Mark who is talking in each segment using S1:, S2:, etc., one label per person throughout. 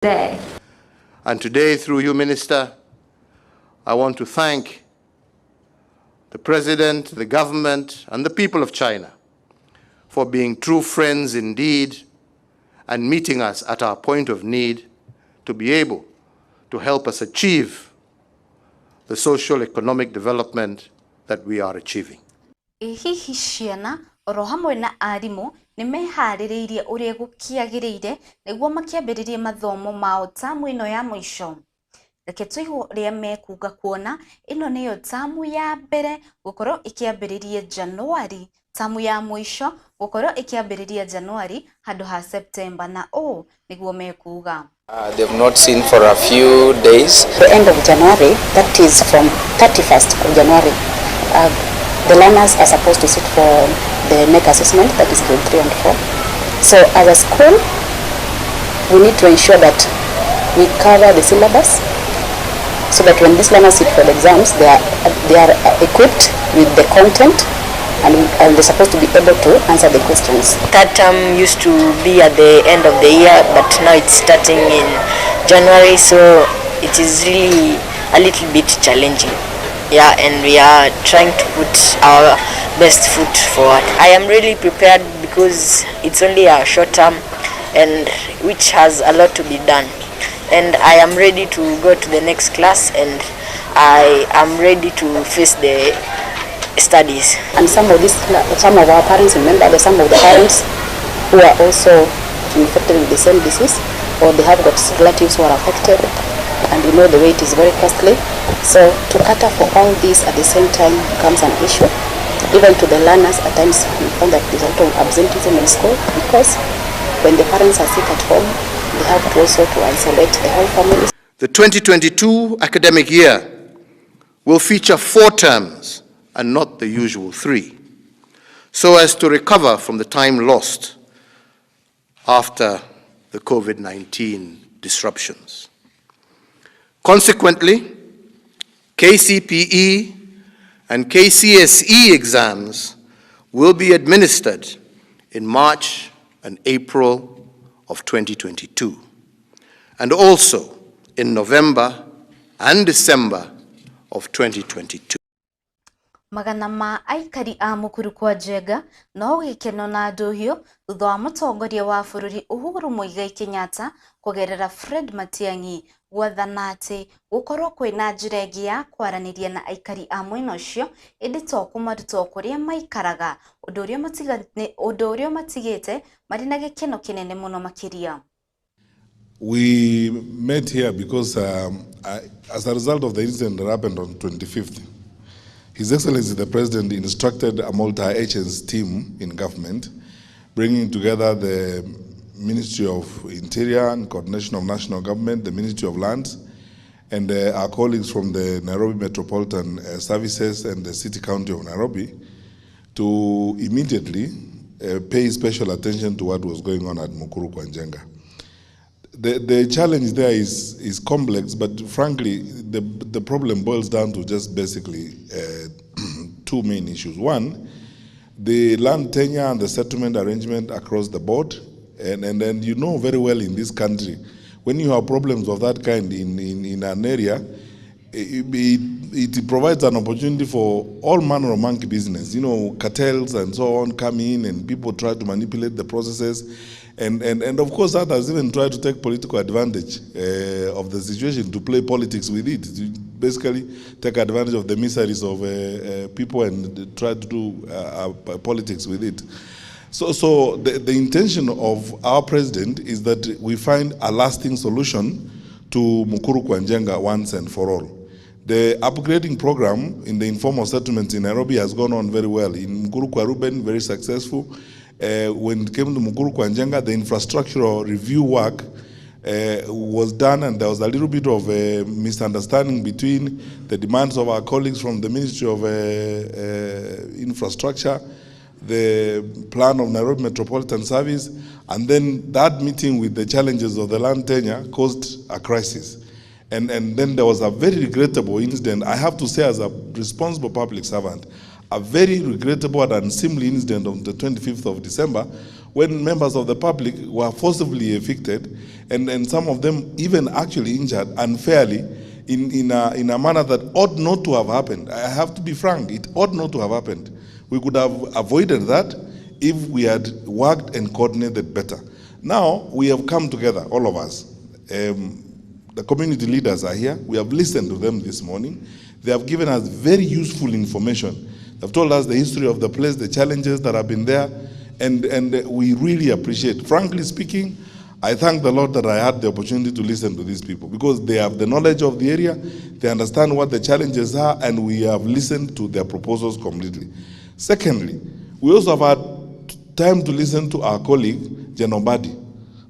S1: Day.
S2: And today, through you, Minister, I want to thank the President, the government, and the people of China for being true friends indeed and meeting us at our point of need to be able to help us achieve the social economic development that we are achieving.
S3: Hihi ciana oro hamwe na arimũ nĩmeharĩrĩirie ũrĩa gũkiagĩrĩire nĩguo makĩambĩrĩrie mathomo mao tamu ĩno ya mũico. Reke tũigue ũrĩa mekuga kuona ĩno nĩyo tamu ya mbere gũkorwo ĩkĩambĩrĩrie Januari, tamu ya mũico gũkorwo ĩkĩambĩrĩria Januari handũ ha September, na ũũ nĩguo mekuga.
S4: They've not seen for a few days.
S5: The end of January, that is from 31st of January, the learners are supposed to sit for the next assessment, that is grade 3 and 4. So as a school, we need to ensure that we cover the syllabus so that when these learners sit for the exams, they are equipped with the content and they're supposed to be able to answer the questions.
S6: That term used to be at the end of the year, but now it's starting in January, so it is really a little bit challenging. Yeah, and we are trying to put our best foot forward. I am really prepared because it's only a short term and which has a lot to be done. And I am ready to go to the next class and I am ready to face the studies.
S5: And some of our parents, remember that some of the parents who are also infected with the same disease, or they have got relatives who are affected, and you know the weight is very costly. So to cater for all this at the same time becomes an issue. Even to the learners, at times we find that there's a lot of absenteeism in school because when the parents are sick at home, they have to also to isolate the whole family.
S2: The 2022 academic year will feature 4 terms and not the usual 3, so as to recover from the time lost after the COVID-19 disruptions. Consequently, KCPE and KCSE exams will be administered in March and April of 2022, and also in November and December of 2022.
S3: Magana ma aikari a Mukuru kwa Njenga no gĩkeno na ndũhiũ thutha wa mũtongoria wa bũrũri Uhuru Muigai Kenyatta kũgerera Fred Matiang'i gwathana atĩ gũkorwo kwĩna njĩra ĩngĩ ya kwaranĩria na aikari a mwena ũcio ĩndĩ to kũmaruta kũrĩa maikaraga, ũndũ ũrĩa matigĩte marĩ na gĩkeno kĩnene mũno makĩria.
S7: We met here because as a result of the incident that happened on 25th, His Excellency the President instructed a multi-agency team in government, bringing together the Ministry of Interior and Coordination of National Government, the Ministry of Lands, and our colleagues from the Nairobi Metropolitan Services and the City County of Nairobi to immediately pay special attention to what was going on at Mukuru kwa Njenga. The challenge there is complex, but frankly, the problem boils down to just basically 2 main issues. One, the land tenure and the settlement arrangement across the board. And you know very well in this country, when you have problems of that kind in an area, it provides an opportunity for all manner of monkey business. You know, cartels and so on come in and people try to manipulate the processes. And of course, others even try to take political advantage of the situation to play politics with it. To basically take advantage of the miseries of people and try to do politics with it. So the intention of our president is that we find a lasting solution to Mukuru kwa Njenga once and for all. The upgrading program in the informal settlements in Nairobi has gone on very well. In Mukuru kwa Ruben, very successful. When it came to Mukuru kwa Njenga, the infrastructural review work was done, and there was a little bit of a misunderstanding between the demands of our colleagues from the Ministry of Infrastructure, the plan of Nairobi Metropolitan Service, and then that meeting with the challenges of the land tenure caused a crisis. And then there was a very regrettable incident, I have to say as a responsible public servant, a very regrettable and unseemly incident on the 25th of December when members of the public were forcibly evicted, and some of them even actually injured unfairly in a manner that ought not to have happened. I have to be frank, it ought not to have happened. We could have avoided that if we had worked and coordinated better. Now, we have come together, all of us. The community leaders are here. We have listened to them this morning. They have given us very useful information. They've told us the history of the place, the challenges that have been there, and we really appreciate. Frankly speaking, I thank the Lord that I had the opportunity to listen to these people, because they have the knowledge of the area, they understand what the challenges are, and we have listened to their proposals completely. Secondly, we also have had time to listen to our colleague, General Badi,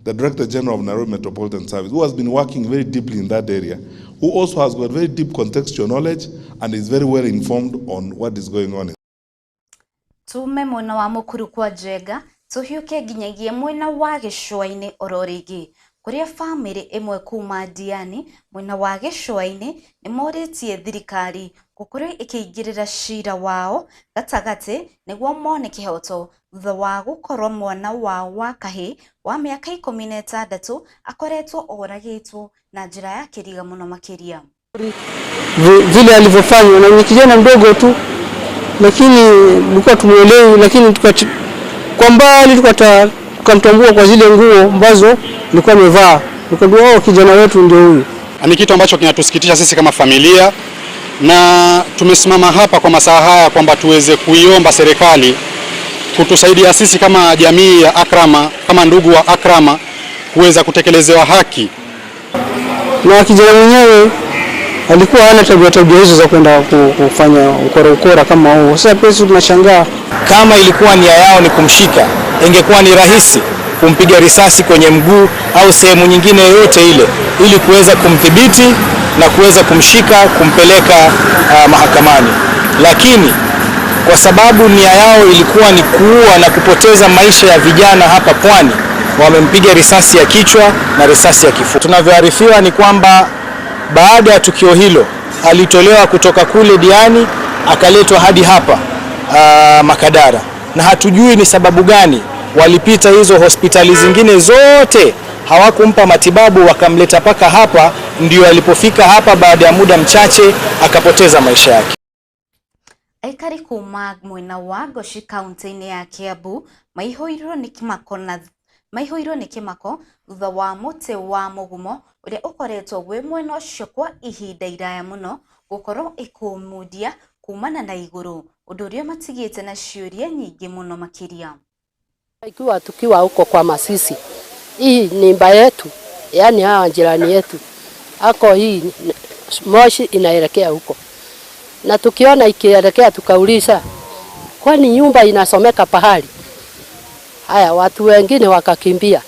S7: the Director General of Nairobi Metropolitan Service, who has been working very deeply in that area, who also has got very deep contextual knowledge and is very well informed on what is going on.
S3: Tume mwena wa mukuru kwa Jega, tuhiuke ginyagie mwena wa Gicũa-inĩ ororigi, kuria family imwe kuma Diani mwena wa Gicũa-inĩ nimoritie thirikari gukorwo ikiingirira cira wao gatagati niguo mone kihoto thutha wa gukorwo mwana wao wa kahii wa miaka 16 akoretwo oragitwo na njira ya kiriga muno makiria.
S1: Vile alivyofanywa na ni kijana mdogo tu, lakini tulikuwa tumuelewi, lakini kwa mbali tukamtambua kwa zile nguo ambazo alikuwa amevaa. Tukajua kijana wetu ndio huyu.
S8: Ni kitu ambacho kinatusikitisha sisi kama familia, na tumesimama hapa kwa masaa haya kwamba tuweze kuiomba serikali kutusaidia sisi kama jamii ya Akrama, kama ndugu wa Akrama, kuweza kutekelezewa haki.
S1: Na kijana mwenyewe alikuwa hana tabia hizo za kwenda kufanya ukora kama huo. Sasa pesa tunashangaa,
S9: kama ilikuwa nia yao ni kumshika, ingekuwa ni rahisi kumpiga risasi kwenye mguu au sehemu nyingine yoyote ile, ili kuweza kumdhibiti na kuweza kumshika, kumpeleka mahakamani. Lakini kwa sababu nia yao ilikuwa ni kuua na kupoteza maisha ya vijana hapa Pwani, wamempiga risasi ya kichwa na risasi ya kifua. Tunavyoarifiwa ni kwamba baada ya tukio hilo alitolewa kutoka kule Diani akaletwa hadi hapa Makadara, na hatujui ni sababu gani walipita hizo hospitali zingine zote hawakumpa matibabu, wakamleta paka hapa, ndio alipofika hapa baada ya muda mchache akapoteza maisha yake.
S3: Aikari kuma mwena wa Goshi kaunti-inĩ ya Kiambu maihoirwo ni kimako thutha wa muti wa mugumo uria ukoretwo gwe mwena ucio kwa ihinda iraya muno gukorwo ikumudia kumana na iguru, undu uria matigite na ciuria nyingi muno makiria.
S10: Ikiwa tukiwa huko kwa Masisi, hii nyumba yetu, yani hawa jirani yetu, ako hii moshi inaelekea huko. Na tukiona ikielekea tukauliza, kwani nyumba inasomeka pahali? Haya, watu wengine wakakimbia.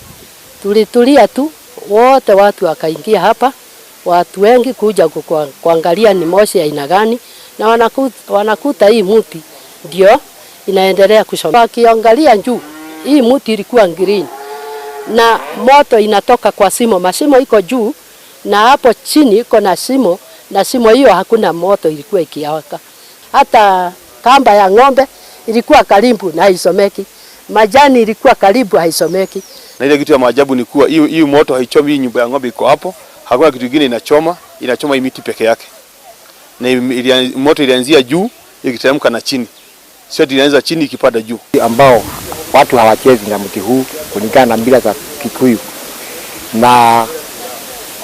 S10: Tulitulia tu, wote watu wakaingia hapa, watu wengi kuja kuangalia ni moshi ya aina gani, na wanakuta hii mti ndio inaendelea kushoma. Wakiangalia juu, hii mti ilikuwa green na moto inatoka kwa simo, mashimo iko juu na hapo chini iko na simo, na simo hiyo hakuna moto ilikuwa ikiwaka. Hata kamba ya ng'ombe ilikuwa karibu na haisomeki, majani ilikuwa karibu haisomeki.
S11: Na ile kitu ya maajabu ni kuwa hiyo moto haichomi hii nyumba ya ng'ombe iko hapo, hakuna kitu kingine inachoma hii miti peke yake. Na moto ilianzia juu ikiteremka na chini, sio ilianza chini ikipanda juu.
S12: Ambao watu hawachezi na mti huu kulingana na mila za Kikuyu, na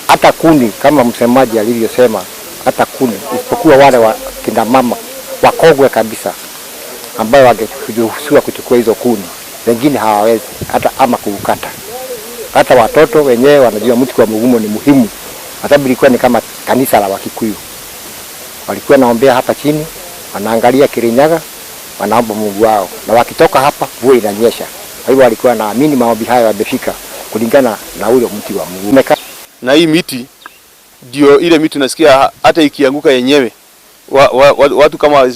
S12: hata kuni kama msemaji alivyosema, hata kuni, isipokuwa wale wa kina mama wakogwe kabisa ambao wangeruhusiwa kuchukua hizo kuni, wengine hawawezi hata ama kukata. Hata watoto wenyewe wanajua mti wa mugumo ni muhimu, sababu ilikuwa ni kama kanisa la Wakikuyu. Walikuwa naombea hapa chini, wanaangalia Kirinyaga, wanaomba Mungu wao, na wakitoka hapa mvua inanyesha. Kwa hivyo walikuwa naamini maombi hayo yamefika kulingana na ule mti wa mugumo.
S11: Na hii miti ndio ile miti unasikia hata ikianguka yenyewe watu kama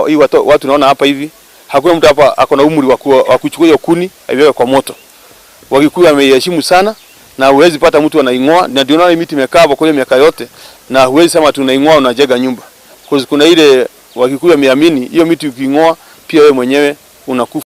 S11: hii watu naona hapa hivi, hakuna mtu hapa akona umri wa kuchukua hiyo kuni aiweke kwa moto. Wakikuyu wameheshimu sana, na huwezi pata mtu anaingoa, na ndio naona miti imekaa hapo kwa miaka yote, na huwezi sema tunaingoa unajenga nyumba. Kwa kuna ile Wakikuyu wameamini hiyo miti ukiingoa pia wewe mwenyewe unakufa.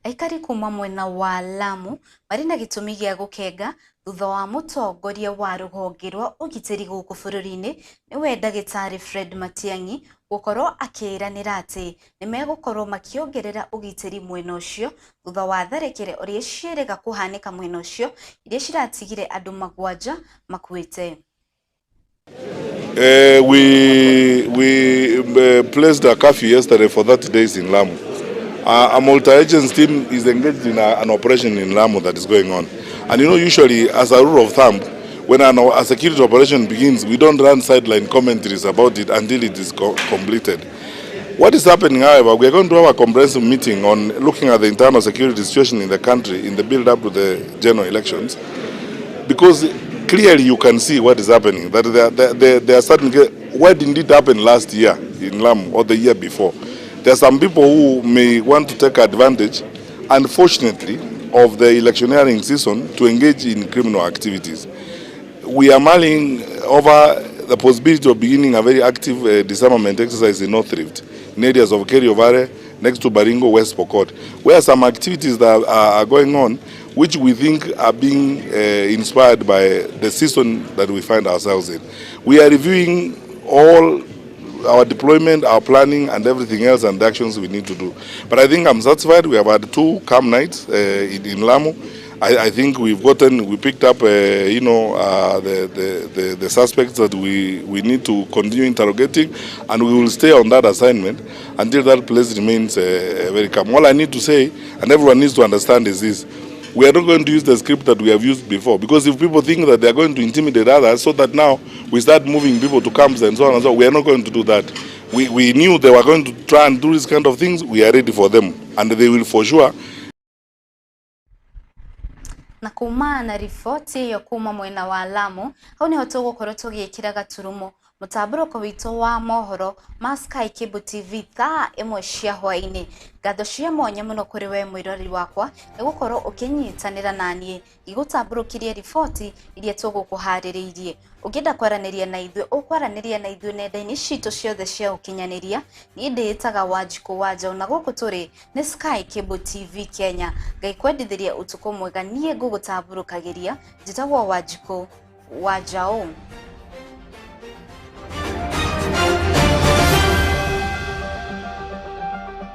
S3: aikari kuma mwena wa Lamu mari na gitumi gia gukenga thutha wa mutongoria wa ruhonge rwa ugitiri guku bururi-ini niwe Ndagĩtarĩ Fred Matiang'i gukorwo akiranira ati nimegukorwo makiongerera ugitiri mwena ucio thutha wa tharĩkĩro ũrĩa ciĩrĩga kuhanĩka mwena ucio iria ciratigire andu magwanja makuĩte.
S7: We placed a curfew yesterday for 30 days in Lamu. A multi-agency team is engaged in an operation in Lamu that is going on. And you know, usually, as a rule of thumb, when a security operation begins, we don't run sideline commentaries about it until it is completed. What is happening, however, we are going to have a comprehensive meeting on looking at the internal security situation in the country in the build-up to the general elections, because clearly you can see what is happening. That there are certain, what did it happen last year in Lamu or the year before? There are some people who may want to take advantage, unfortunately, of the electioneering season to engage in criminal activities. We are mulling over the possibility of beginning a very active disarmament exercise in North Rift, in areas of Kerio-Vare, next to Baringo, West Pokot, where some activities that are going on, which we think are being inspired by the season that we find ourselves in. We are reviewing all our deployment, our planning, and everything else, and the actions we need to do. But I think I'm satisfied. We have had 2 calm nights in Lamu. I think we picked up, the suspects that we need to continue interrogating, and we will stay on that assignment until that place remains very calm. All I need to say, and everyone needs to understand, is this: we are not going to use the script that we have used before, because if people think that they are going to intimidate others, so that now we start moving people to camps and so on and so on, we are not going to do that. We knew they were going to try and do this kind of things. We are ready for them, and they will for sure.
S3: Na kuma na rifoti ya kuma mwena wa Lamu, hau niho tugukorwo tugiikira gaturumo mutaburoko wito wa mohoro ma Sky Cable TV Thaa imwe cia hwaini. Ngatho cia mwanya muno kuri we mwirori wakwa ni gukorwo ukinyitanira nanie igutaburukirie rifoti iria tugukuhaririirie. Ugenda kwaraniria na ithuĩ ukwaraniria na ithuĩ nenda-inĩ citũ ciothe cia ukinyaniria. Ni ndĩĩtaga Wanjiku wa Njau na gũkũ tũrĩ nĩ Sky Cable TV Kenya. Ngai kwendithĩria ũtukũ mwega, niĩ ngũgũtamburũkagĩria njĩtagwo Wanjiku wa Njau.